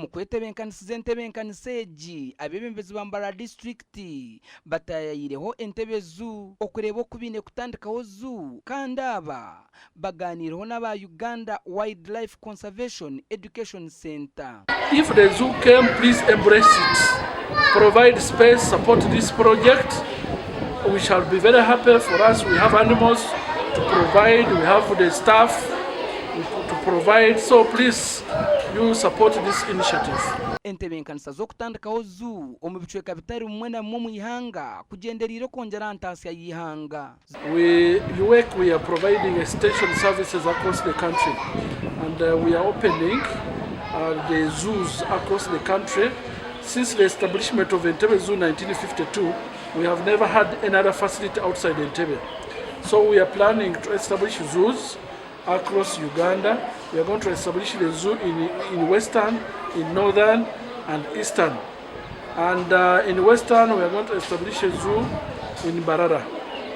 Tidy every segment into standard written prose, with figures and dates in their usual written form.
Omu kwetebenkanisiza entebenkanisa egi, abeebembezi ba Mbarara disiturikiti bataayayireho Entebbe Zoo okureeba oku baine kutandikaho zoo kandi aba bagaaniireho n'aba Uganda Wildlife Conservation Education Centre. If the zoo came, please embrace it. Provide space, support this project. We shall be very happy for us. We have animals to provide, we have the staff to provide. So please, you support this initiative. Entebeekanisa z'okutandikaho zoo omu bicweka bitari bimwe na bimwe omu ihanga kugyendereire okwongyera aha ntaasya y'eihanga. We UWEC we are providing extension services across the country and uh, we are opening uh, the zoos across the country. Since the establishment of Entebbe Zoo in 1952, we have never had another facility outside Entebbe. So we are planning to establish zoos across Uganda. We are going to establish the zoo in, in Western, in Northern and Eastern. And uh, in Western, we are going to establish a zoo in Mbarara.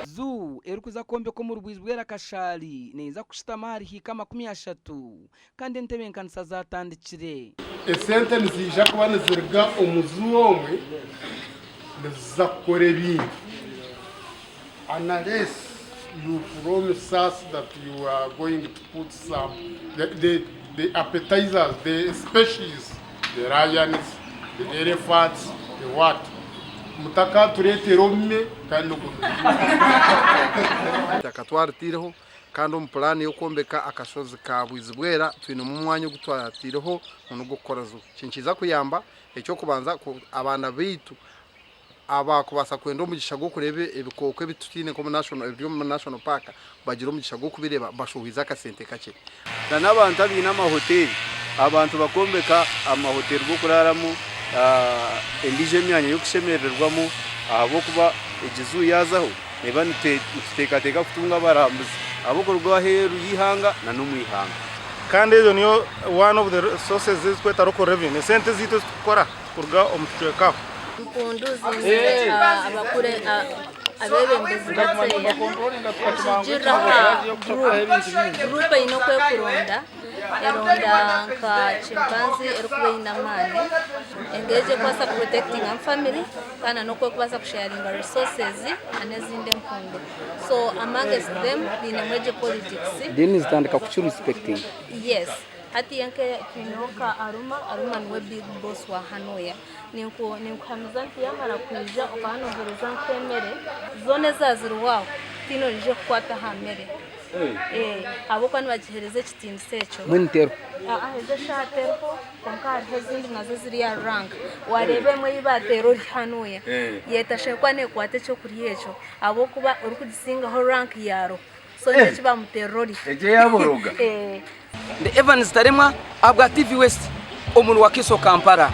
Zoo erikuza kwombekwa omu rubwizibwera Kashari neeza kushutama ahari hiika 30 kandi entebeekanisa zaatandikire. Esente niziija kuba niziruga omu zoo omwe niziza kukora ebindi unless you promise us that you are going to put some the, the, the appetizers the species the lions the elephants the what mutakatureetera obume kandi ogwo Eitaka twaritaireho kandi omu puraani y'okwombeka akashozi ka Bwizibwera twinemu omwanya ogu twataireho ngu n'ogw'okukora zoo. Eki nikiija kuyamba eky'okubanza abaana baitu Abaakubaasa kwenda omugisha gw'okureeba ebikooko ebi tutaine nk'omu national ebiri omu national park bagire omugisha gw'okubireeba bashohoize akasente kakye. Na n'abantu abaine amahoteeri, abantu bakombeka amahoteeri g'okuraaramu, endiijo emyanya y'okushemerererwamu ahabw'okuba egi zoo yaazaho neeba nituteekateeka kutunga abarambuzi ab'okuruga aheeru y'eihanga na n'omu ihanga. Kandi eyo niyo one of the sources ezi turikweta local revenue, esente zaitu ezi turikukora kuruga omu kicweka aho. Empundu ziine abeebembezi bakyeya kurugiirira aha guruupu. Guruupu eine oku erikuronda, eronda nka chimpanzee erikuba eine amaani, engeri egi erikubaasa kupurotekitingamu famire kandi n'oku erikubaasa kusheyaringa resources n'ezindi empundu. So amongst them bainemu egyo politics. Then zitandika kukirisipekitinga. Yes. Hatiiya nka twineho nka Aruma, Aruma niwe big boss wa hanuya. Ninkuhamiza nti yamara kwija okaba nohereza nk'emere, zoona ezaba ziri waawo tihaine oraija kukwata aha mere ahabw'okuba nibagihereza ekitiinisa ekyo. Mbwenu teriho? Aa ezo eshaaha teriho kwonka hariho ezindi nazo eziri aha rank. Wareeba emwe ei bateera ori hanuya yetashaho kuba nekwata ekyokurya ekyo ahabw'okuba orikugisingaho rank yaaroho. So nikyo eki bamuteerera ori. Egyo eyaboroga. Ndi Evans Taremwa ahabwa TV West omuri Wakiso Kampala.